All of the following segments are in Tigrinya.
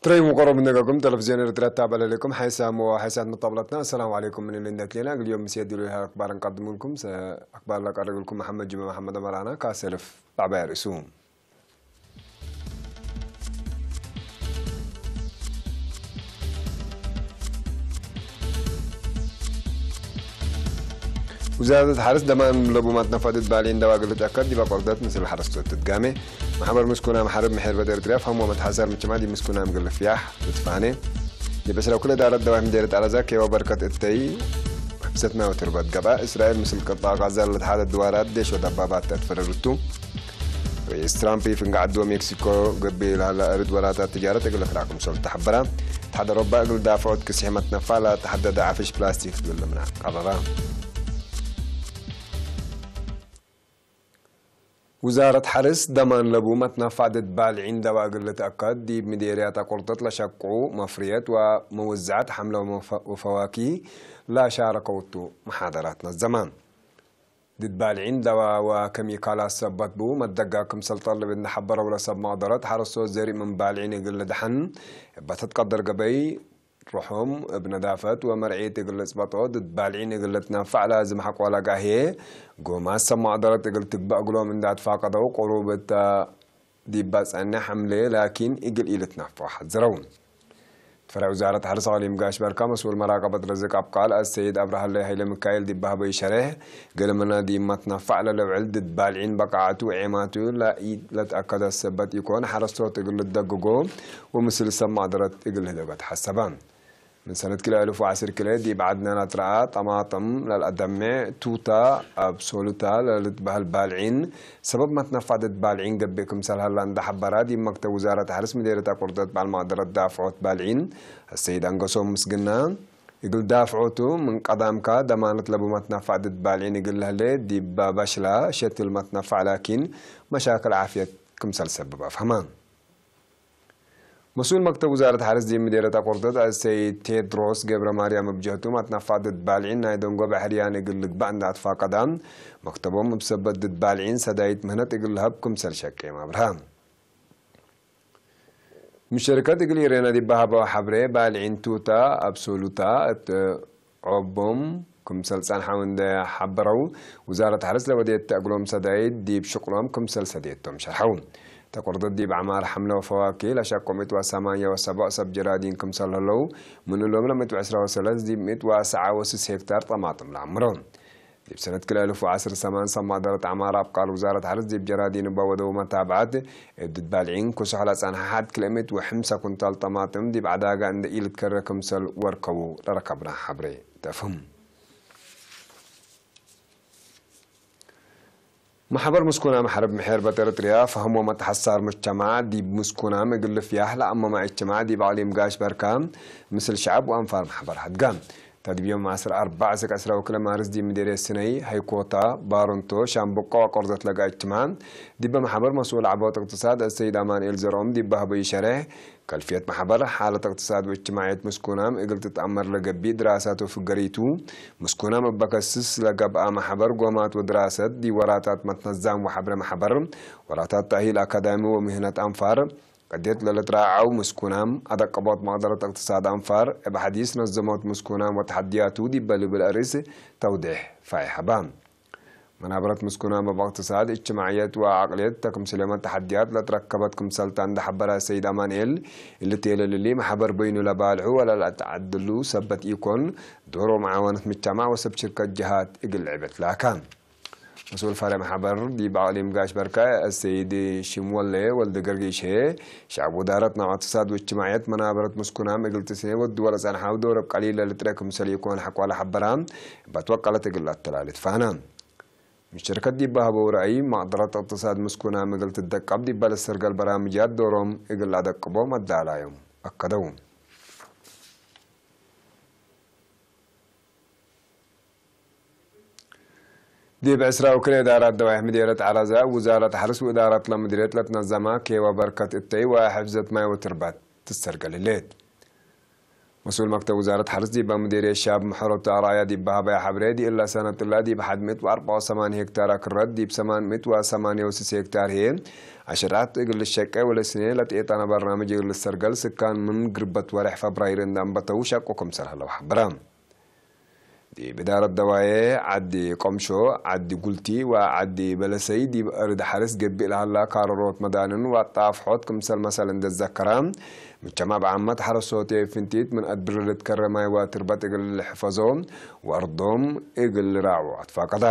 ትረይ ሙቆሮ ብነገኩም ተለቪዝዮን ኤርትራ ተባለለኩም ሓይሳ ሞ ሓይሳት መጣብላትና። ሰላም ዓለይኩም ምን ልንደት ሌና ግልዮም ምስ የድሉ ኣክባር እንቀድሙልኩም ሰ-፣ ኣክባር ላቀረብልኩም መሐመድ ጅማ መሐመድ ኣመራና ካሰልፍ ባዕባይ ርእሱ። ውዛረት ሓርስ ደማን ለቡ ማትነፋድት ባሊ እንዳዋ ግልት ኣካድ ዲባ ቆርደት ምስል ሓረስቶት ትድጋሜ። ማሕበር ምስኩና ማሕረብ ምሕርበት ኤርትርያ ፋሞ መትሓሳር ምጭማድ ይምስኩና ምግልፍ ያሕ ትትፋኔ። የበስራ ኩለ ዳረት ደዋይ ምደረት ኣላዛ ኬዋ በርከት እተይ ሕብሰትና ወትርበት ገባ እስራኤል ምስል ቅጣ ጋዛ ለትሓደ ድዋራት ደሽ ወዳባባት ተትፈረርቱ። ርእስ ትራምፕ ይፍንጋዕ ድወ ሜክሲኮ ገቢ ላላ እርድ ወራታት ትጃረት እግል ፍራኩም ሰልት ተሓበራ። ተሓደ ረባ እግል ዳፍዖት ክስሕመት ነፋላ ተሓደደ ዓፍሽ ፕላስቲክ ትብል ምና ቀረራ። ውዛረት ሓርስ ደማን ለቡ መትናፋዕደት ባልዒን ደዋ እግል ተኣካድ ዲብ ሚዴርያታ ቁርጠት ለሸቁ መፍርየት ወመወዛዕት ሓምለ ወፈዋኪ ላሻረከውቱ መሓደራት ነዘማን ድድ ባልዒን ደዋ ወከሚካላት ሰበት ብኡ መደጋ ክምሰል ጠልብ እንደ ሐበረው ለሰብ መቅደረት ሐረስቶት ዘሪእ ምን ባልዒን እግል ልድሐን እበ ተትቀደር ገበይ ርሑም እብ ነዳፈት ወመርዒት እግል ልጽበጦ ድድ ባልዒን እግል ልትነፋዕ ለዝም ሐቆ ለጋህየ ጎማት ሰብ መቅደረት እግል ትግበእ እግሎም እንደ ኣትፋቀደው ቁሩብ እተ ዲባ ጸንሕ እምሌ ላኪን እግል ኢልትነፋዕ ሐዝረው። ፈራይ ውዛረት ሐርስ ኣቅሊም ጋሽ በርካ መስኡል መራቀበት ርዝቅ ኣብ ቃል ኣሰይድ ኣብርሃለይ ሀይለ ሚካኤል ዲባህበይ ሸሬሕ ገለመና ዲማ ትናፋዕ ለለውዕል ድድ ባልዒን በቃዓቱ ዔማቱ ለኢድ ለትኣከደ ሰበት ኢኮን ሐረስቶት እግል ልደግጎ ወምስል ሰብ ማቅደረት እግል ህደበት ሐሰባ። ምን ሰነት ክልኤ እልፍ ወዓስር ክልኤ ዲብ ዓድና ናትረኣ ጠማጥም ለልኣደሜዕ ቱታ ኣብ ሶሉታ ለልትበህል ባልዒን ሰበብ መትነፋደት ባልዒን ገብእ ክምሰል ሀላ እንዳ ሐበራ ዲብ መክተብ ውዛረት ሐርስ ምዴርየት ኣቁርደት በዓል መቅደረት ዳፍዖት ባልዒን ኣሰይድ ኣንገሶም ምስግና እግል ዳፍዖቱ ምን ቀዳምካ ደማነት ለቡ መትነፋደት ባልዒን እግል ለህሌ ዲብ ባሽላ ሸትል መትነፋዕ ላኪን መሻክል ዓፍየት ክምሰል ሰብብ ኣፍሀማ። መስኡል መክተብ ውዛረት ሐርስ ዲብ ምዴርየት ኣቁርደት ኣሰይድ ቴድሮስ ገብረ ማርያም እብ ጀህቱ መትነፋደት ባልዒን ናይ ደንጎበ ሕርያን እግል ልግባእ እንዳ ኣትፋቀዳ መክተቦም እብ ሰበት ድድ ባልዒን ሰዳይት ምህነት እግል ለሀብ ክምሰል ሸቄም ኣብርሃ። ምሸርከት እግል ኢሬና ዲብ በሃበው ሐብሬ ባልዒን ቱታ ኣብ ሶሉታ እት ዖቦም ክምሰል ጸንሐው እንደ ሐበረው ውዛረት ሐርስ ለወዴት ተእግሎም ሰዳይት ዲብ ሽቅሎም ክምሰል ሰዴቶም ሸርሐው። ተቆርደት ዲብ ዐማር ሐምለ ወፈዋኪ ለሸቆ ሚእት ወሰማንያ ወሰብዕ ሰብ ጀራዲን ክምሰል ህለው ምን እሎም ለሚእት ወዕስራ ወሰለስ ዲብ ሚእት ወሰዓ ወስስ ሄክታር ጠማጥም ለአምሮ። ዲብ ሰነት ክልኤ እልፍ ወዐስር ሰማን ሰማእደረት ዐማር ኣብ ቃል ውዛረት ሐርስ ዲብ ጀራዲን እባ ወደው መታብዐት እብ ድድ ባልዒን ክሱሕ ለጸንሐ ሐድ ክልኤ ሚእት ወሐምሳ ኩንታል ጠማጥም ዲብ ዐዳጋ እንደ ኢልትከረ ክምሰል ወርከቡ ለረከብና ሐብሬ ተፍህም። ማሕበር ምስኩና ማሕረብ ምሕር በት ኤርትርያ ፈህሞ መተሐሳር ምጅተማዕ ዲብ ምስኩናም እግል ልፍያሕ ለአመማ እጅትማዕ ዲብ አቅሊም ጋሽ በርካ ምስል ሸዐብ ወአንፋር ማሕበር ሐድጋ። ተድቢዮም ዓስር አርባዕ ስቅ ዕስራ ወክልኤ ማርስ ዲብ ምዴርየት ስነይ፣ ሀይኮታ፣ ባረንቶ፣ ሻምበቆ ወቆርዘት ለጋ እጅትማዕ ዲበ ማሕበር መስኡል ዐቦት እቅትሳድ አሰይድ አማንኤል ዘርኦም ዲብ በህበዩ ሸሬሕ፣ ከልፍየት ማሕበር፣ ሓለት እቅትሳድ ወእጅትማዕየት ምስኩናም እግል ትትአመር ለገብእ ድራሳት ወፍገሪቱ፣ ምስኩናም እበ ከስስ ለገብአ ማሕበር ጎማት ወድራሰት ዲብ ወራታት መትነዛም ወሐብረ ማሕበር፣ ወራታት ተእሂል አካዳሚ ወምህነት አንፋር፣ ቀዴት ለልትራዓው ምስኩናም፣ አደቀቦት መቅደረት እቅትሳድ አንፋር፣ እብ ሐዲስ ነዘሞት ምስኩናም ወተሐድያቱ ዲበ ልብል አርእስ ተውዴሕ ፋይ ሀባ። መናበረት ምስኩናም እብ እቅትሳድ፣ እጅትማዕየት ወዐቅልየት ተክምስሌመት ተሐድያት ለትረከበት ክምሰልታ እንደ ሐበረ ሰይድ አማንኤል፣ እሊ ቴለልሊ መሐበር በይኑ ለባልሑ ወለለአተዓድሉ ሰበት ኢኮን፣ ዶሮ መዓወነት ምጅተማዕ ወሰብ ሽርከት ጀሃት እግል ልዕበት ላካ። መስኡል ፈረ መሐበር ዲብ አቅሊም ጋሽ በርካ አሰይድ ሽምወሌ ወልደ ገርጊሼ፣ ሸዕብ ውዳረት ናብ እቅትሳድ ወእጅትማዕየት መናበረት ምስኩናም እግል ትስኔ ወዲ ወለጸንሓው ዶረብ ቀሊል ለልጥረ ክምሰል ይኮን ሐቋለ ሐበራ እባ ትወቀለት እግል አተላልት ፋና። ምሽርከት ዲብ በሀበው ረአይ መቅደረት እቅትሳድ ምስኩናም እግል ትደቀብ ዲበ ለሰርገል በራምጃት ዶሮም እግል አደቅቦ መዳላዮም አከደው። ዲብ ዕስራ ወክልኤ እዳራት ደዋይሕ ምዴረት ዐራዛ፣ ውዛረት ሐርስ ወእዳራት ለምድርየት ለትነዘማ ኬዋ በርከት እተይ ወሕፍዘት ማይ ወትርባት ትሰርገል ህሌት። መስኡል መክተብ ውዛረት ሓርስ ዲባ ሙዴርየት ሻብ ምሕረቱ ኣርኣያ ዲባ ሃባያ ሓብሬ ዲእላ ሰነጥላ ዲብ ሓድ ሚእት ወኣርባዓ ወሰማንያ ሄክታር ኣክረት ዲብ ሰማን ሚእት ወሰማንያ ወስስ ሄክታር ህየ ኣሸራት እግል ሸቀ ወለስኔ ለጥኤጣና በርናምጅ እግል ሰርገል ስካን ምን ግርበት ወርሕ ፈብራይር እንዳንበተው ሸቁ ክምሰል ሃለው ሓበራ። ዲብ እዳረት ደዋየ ዓዲ ቆምሾ፣ ዓዲ ጉልቲ ወዓዲ በለሰይ ዲብ እርድ ሓርስ ገቢእ ለሃላ ካረሮት መዳንን ወጣፍሖት ክምሰል መሰል እንደዘከራ፣ ምቸማ ብዓመት ሓረሶት ፍንቲት ምን ኣድብር ልትከረ ማይ ወትርበት እግል ልሕፈዞ ወኣርዶም እግል ልራዕዎ ኣትፋቀዳ።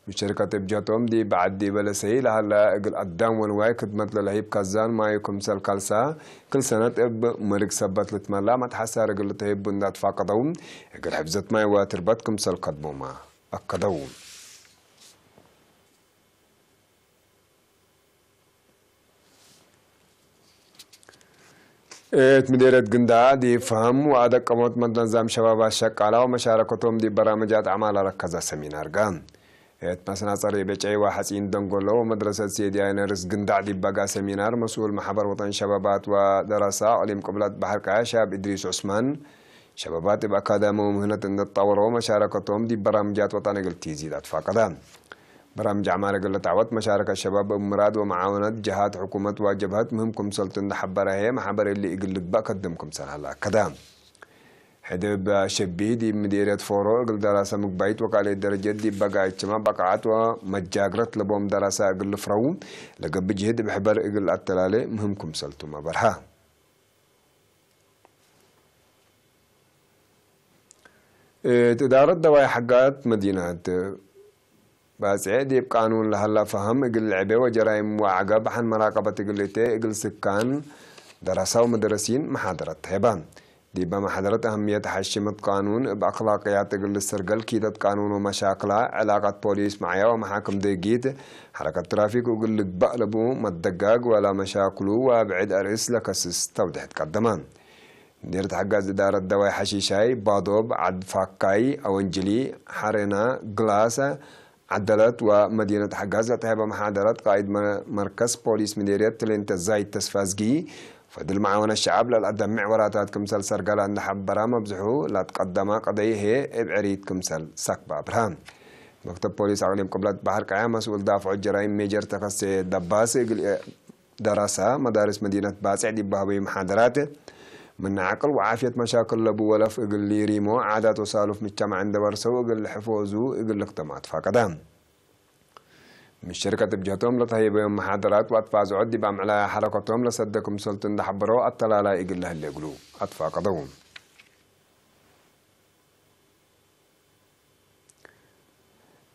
ምሸርከት እብ ጀቶም ዲብ ዓዲ በለሰይ ለሃላ እግል ኣዳም ወንዋይ ክድመት ለለሂብ ካዛን ማይ ክምሰል ካልሳ ክል ሰነት እብ መርግ ሰበት ልትመላ መትሓሳር እግል ልተሂብ እንዳትፋቀደው እግል ሕፍዘት ማይ ወትርበት ክምሰል ከድሞማ ኣከደው። እት ምዴረት ግንዳ ዲብ ፈህም ወኣደቀሞት መትነዛም ሸባባት ሸቃላ ወመሻረከቶም ዲብ በራመጃት ኣዕማል ኣረከዛ ሰሚናር ጋ። እት መስናጸሪ በጨይ ወሐጺን ደንጎሎ ወመድረሰት ሴዲ ኣይነርስ ግንዳዕ ዲብ በጋ ሰሚናር መስኡል ማሕበር ወጠን ሸባባት ወደረሳ እቅሊም ቅብለት ባሕር ቃያ ሻብ እድሪስ ዑስማን ሸባባት እብ ኣካዳሚ ወምህነት እንደተጣወሮ መሻረከቶም ዲብ በራምጃት ወጣን እግል ቲዚ ዳትፋቀዳ። በራምጅ ዓማር እግል ለታዕወት መሻረከት ሸባብ እብ ምራድ ወመዓወነት ጀሃት ሕኩመት ወጀብሀት ምህም ክምሰልቱ እንደሐበረ ህየ መሓበር እሊ እግል ልግባእ ከድም ክምሰል ሀላ አከዳ። ሕድብ ሸቢህ ዲብ ምዴርየት ፎሮ እግል ደራሰ ምግባይት ወካልኤት ደረጀት ዲብ በጋ እችማ በቃዓት ወመጃግረት ለቦም ደራሰ እግል ልፍረው ለገብእ ጅህድ እብ ሕበር እግል ኣተላሌ ምህም ክምሰልቱ መበርሃ። እት እዳረት ደዋይ ሐጋት መዲናት ባጽዕ ዲብ ቃኑን ለሀላ ፈሀም እግል ልዕቤ ወጀራይም ወዐገብ ሐን መራቀበት እግል እቴ እግል ስካን ደረሳው መደረሲን መሓደረት ተሄባ። ዲበ መሓደረት አህምየት ሐሽመት ቃኑን እብ አክላቅያት እግል ልሰርገል ኪደት ቃኑን ወመሻክላ ዕላቀት ፖሊስ መዓያ ወመሓክም ድጊት ሐረከት ትራፊክ እግል ልግባእ ለቡ መደጋግ ወላ መሻክሉ ወብዕድ አርእስ ለከስስ ተውድሕት ቀደማ። ምዲር ተሐጋዝ እዳረት ደዋይ ሐሺሻይ፣ ባዶብ፣ ዓድ ፋካይ፣ አወንጅሊ፣ ሐሬና፣ ግላሰ፣ ዓደለት ወመዲነት ሐጋዝ ለተሀበ መሓደረት ቃይድ መ-፣ መርከዝ ፖሊስ ምዲርየት ትሌንተ ዛይድ ተስፋዝጊ፣ ፈድል መዓወነት ሸዓብ ለልአደምዕ ወራታት ክምሰል ሰርገላ እንደሐበራ መብዝሑ ላትቀደማ ቀደይ ህየ እብ ዕሪት ክምሰል ሰክባ አብርሃ። መክተብ ፖሊስ አቅሊም ቅብለት ባሕር ቀያ መስኡል ዳፍዖ ጀራይም ሜጀር ተኸሴ ደባስ እግል ደራሳ መዳርስ መዲነት ባጽዕ ዲብ ባህበዩ መሓደራት፣ ምን ዓቅል ወዓፍየት መሻክል ለቡ ወለፍ እግል ሊሪሞ ዓዳት ወሳሉፍ ምቻማዕ እንደበርሰው እግል ልሕፎዙ እግል ልክተማ አትፋቀዳ። ምሽርከት እብ ጀህቶም ለተህየበዮም መሓደራት ወአትፋዝዖት ዲብ አምዕላያ ሐረከቶም ለሰደ ክምሰልቱ እንደሐበሮ አተላላይ እግል ለህሌ እግሉ አትፋቀደው።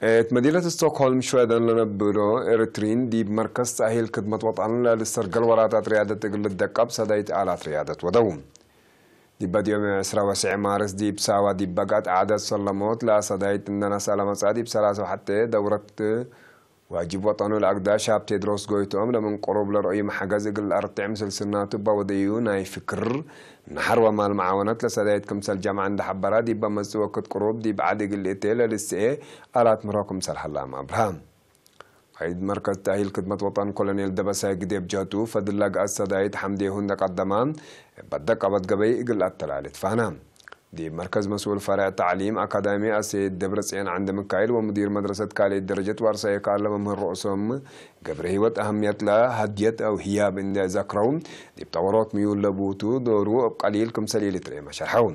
እት መዲነት ስቶክሆልም ሽወደን ለነብሮ ኤርትሪን ዲብ መርከዝ ተእሂል ክድመት ወጣን ለልሰርገል ወራታት ርያደት እግል ልደቀብ ሰዳይት አላት ርያደት ወደው። ዲብ በዲዮም ዕስራ ወስዕ ማርስ ዲብ ሳዋ ዲብ በጋት ዓደት ሰለሞት ለሰዳይት እነናስ አለመጻ ዲብ ሰላሳ ወሐተ ደውረት ዋጅብ ወጠኑ ለአግዳ ሻብ ቴድሮስ ጎይትኦም ለምን ቅሩብ ለረእዩ መሓገዝ እግል ለአርትዕ ምስል ስናቱ ባወደዩ ናይ ፍክር ነሐር ወማል መዓወነት ለሰዳይት ክምሰል ጃምዓ እንደሐበራ ዲብ መጽእ ወክድ ቅሩብ ዲብ ዓድ እግል እቴ ለልስኤ አላት ምሮ ክምሰል ሀላም አብርሃም። ቀይድ መርከዝ ተእሂል ክድመት ወጠን ኮሎኔል ደበሳይ ግዴ ብጀቱ ፈድላ ገአት ሰዳይት ሐምዴሁ እንደቀደማ በደቀበት ገበይ እግል አተላልት ፋና። ዲብ መርከዝ መስኡል ፈርዕ ተዕሊም አካዳሚ አሰይድ ደብረጽዮን ዓንደ ሚካኤል ወሙዲር መድረሰት ካልአይት ደረጀት ዋርሳይ ከአለ መምህር ርእሶም ገብረ ህይወት አህምየት ለሀድየት አው ህያብ እንደ ዘክረው ዲብ ጠወሮት ምዩል ለቡቱ ዶሩ እብ ቀሊል ክምሰል ኢልትርኤ መሸርሐው።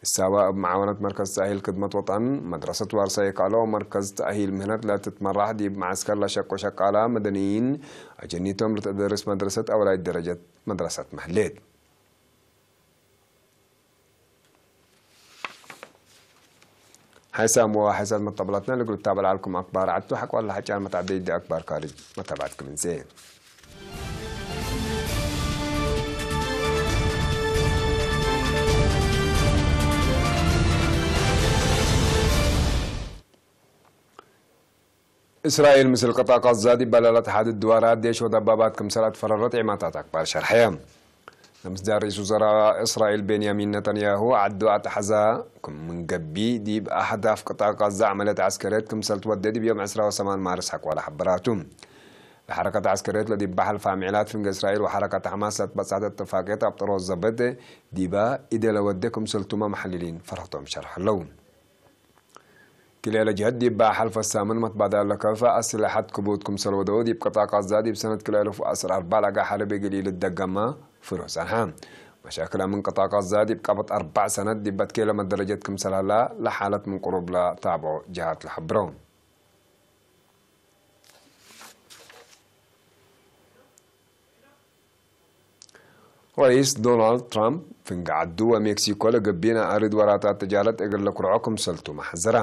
እሳባ እብ መዓወነት መርከዝ ተእሂል ክድመት ወጠን መድረሰት ዋርሳይ ከአለ ወመርከዝ ተእሂል ምህነት ለትትመራሕ ዲብ መዓስከር ለሸቆ ሸቃላ መደንይን አጀኒቶም ልትደርስ መድረሰት አውላይት ደረጀት መድረሰት መህሌት። ሓይሳም ወሓይሳት መጠብላትና ልግሉ ታበል ዓልኩም ኣክባር ዓቱ ሓቋላ ሓጫር መታዕደይ ዲ ኣክባር ካርጅ መታባዕትኩም እንሴ። እስራኤል ምስል ቅጣ ቃዛ ዲብ በላላት ሓድድ ድዋራት ዴሽ ወደባባት ክምሰል ኣትፈረረት ዒማታት ኣክባር ሸርሐየ። ለምስዳር ርኢስ ውዘራ እስራኤል ቤንያሚን ነታንያሁ ዓዱ ኣትሓዛ ክም ምን ገቢ ዲብ ኣህዳፍ ቅጣ ቃዛ ዓመልያት ዓስከርየት ክምሰል ትወደ ዲብ ዮም ዕስራ ወሰማን ማርስ ሓቋላ ሓበራቱ። ለሐረከት ዐስከርየት ለዲብ በሐልፋ ምዕላት ፍንገ እስራኤል ወሐረከት ሐማስ ለትበጽሐት እትፋቅየት ኣብ ጥሮዝ ዘበደ ዲባ ኢደለ ወደ ክምሰልቱመ መሐልሊን ፈርህቶም ሸርሐ ለው። ክልኤ ለጅሀት ዲብ በሐልፈ ሳምን መትባዳል ለከፈ አስለሐት ክቡድ ክምሰል ወደው ዲብ ቅጣ ቃዛ ዲብ ሰነት ክልኤ እልፍ ወዐስር አርባዕ ለጋ ሐርብ እግል ኢልደገማ ፍሮ ጸንሐ። መሻክል አምን ቅጣ ቃዛ ዲብ ቀበት አርባዕ ሰነት ዲብ በትኬ ለመደረጀት ክምሰል ሀላ ለሓለት ምን ቅሩብ ለታብዖ ጅሃት ለሐብሮ። ረኢስ ዶናልድ ትራምፕ ፍንገ ዐዱ ወሜክሲኮ ለገብኤና አርድ ወራታት ተጃረት እግል ለኩርዖ ክምሰልቱ መሐዘራ።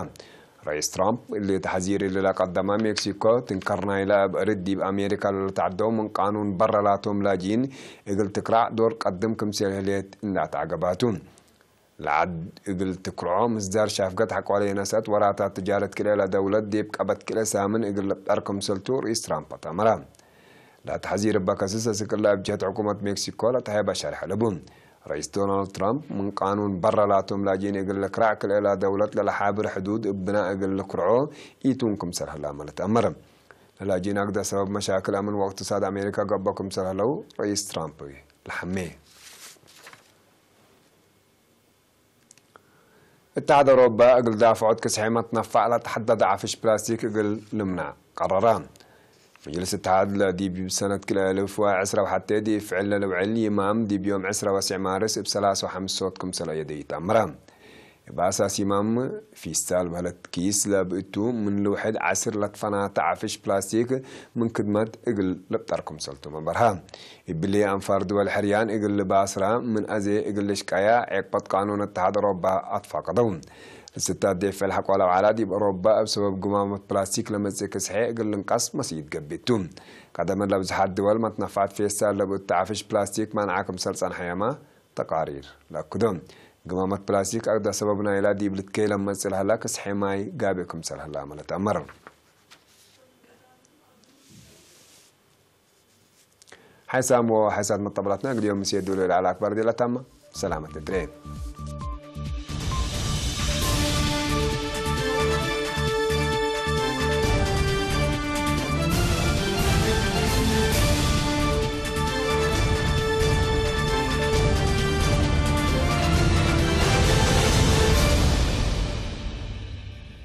ረኢስ ትራምፕ እሊ ተሐዚር እሊ ለቀደማ ሜክሲኮ ትንከር ናይላ እብ እርድ ዲብ አሜሪካ ለለተዐደው ምን ቃኑን በረ ላቶም ላጂን እግል ትክራዕ ዶር ቀድም ክምሰል ህሌት እንዳተዐገባቱ። ለዐድ እግል ትክርዖ ምስዳር ሻፍገት ሐቆለ የነሰት ወራታት ትጃረት ክልኤ ለደውለት ዲብ ቀበት ክልኤ ሳምን እግል ልብጠር ክምሰልቱ ርኢስ ትራምፕ አተመረ። ለተሐዚር እበ ከስስ እስክላ እብ ጀህት ሕኩመት ሜክሲኮ ለተሀበ ሸርሕ ለቡ። ረኢስ ዶናልድ ትራምፕ ምን ቃኑን በረ ላቶም ላጂን እግል ልክራዕ ክልኤ ለደውለት ለለሓብር ሕዱድ እብና እግል ልክርዖ ኢቱን ክምሰል ህላመ ለተአመረ። ለላጂን አግደ ሰበብ መሻክል አምን ወእቅትሳድ አሜሪካ ገቦ ክምሰል ህለው ረኢስ ትራምፕ ለሐሜ። እተሓድ አውሮባ እግል ዳፍዖት ክስሐ መትነፋዕ ለተሐደደ ዓፍሽ ፕላስቲክ እግል ልምናዕ ቀረራ። መጅልስ እተሓድ ለዲብ ሰነት ክልኤ እልፍ ወዕስራ ወሐቴ ዲብ ፍዕል ለልውዕል ይማም ዲብ ዮም ዕስራ ወስዕ ማርስ እብ ሰላሳ ወሐምስ ሶት ክምሰለ የደይት አምራ። እብ አሳስ ይማም ፊስታል በህለት ኪስ ለብእቱ ምን ልውሕድ ዓስር ለትፈናተ ዓፍሽ ፕላስቲክ ምን ክድመት እግል ልብጠር ክምሰልቱ መበርሃ። እብሊ አንፋር ድወል ሕርያን እግል ልባስራ ምን አዜ እግል ልሽቀያ ዔቅበት ቃኑን እተሓድ ኦሮባ አትፋቀደው። ለስታት ዴፈ ለሐቆ ለውዓላ ዲብ ኦሮባ እብ ሰበብ ግማመት ፕላስቲክ ለመጽእ ክስሐ እግል ልንቀስ መስኢት ገብቱ። ቀደመ ለብዝሓት ድወል መትነፋዕት ፌስታል ለብእቱ ዓፍሽ ፕላስቲክ ማንዓ ክምሰል ጸንሐያማ ተቃሪር ለአክዶ። ግማመት ፕላስቲክ አግደ ሰበብ ናይላ ዲብ ልትከይ ለመጽእ ለህላ ክስሐ ማይ ጋብእ ክምሰል ህላ መለተአመር። ሓይሳም ወሓይሳት መጠብላትና እግል ዮም ምስ የዱ ልዕሊ ዓላ አክባር ዴላታማ ሰላመት እድሬ።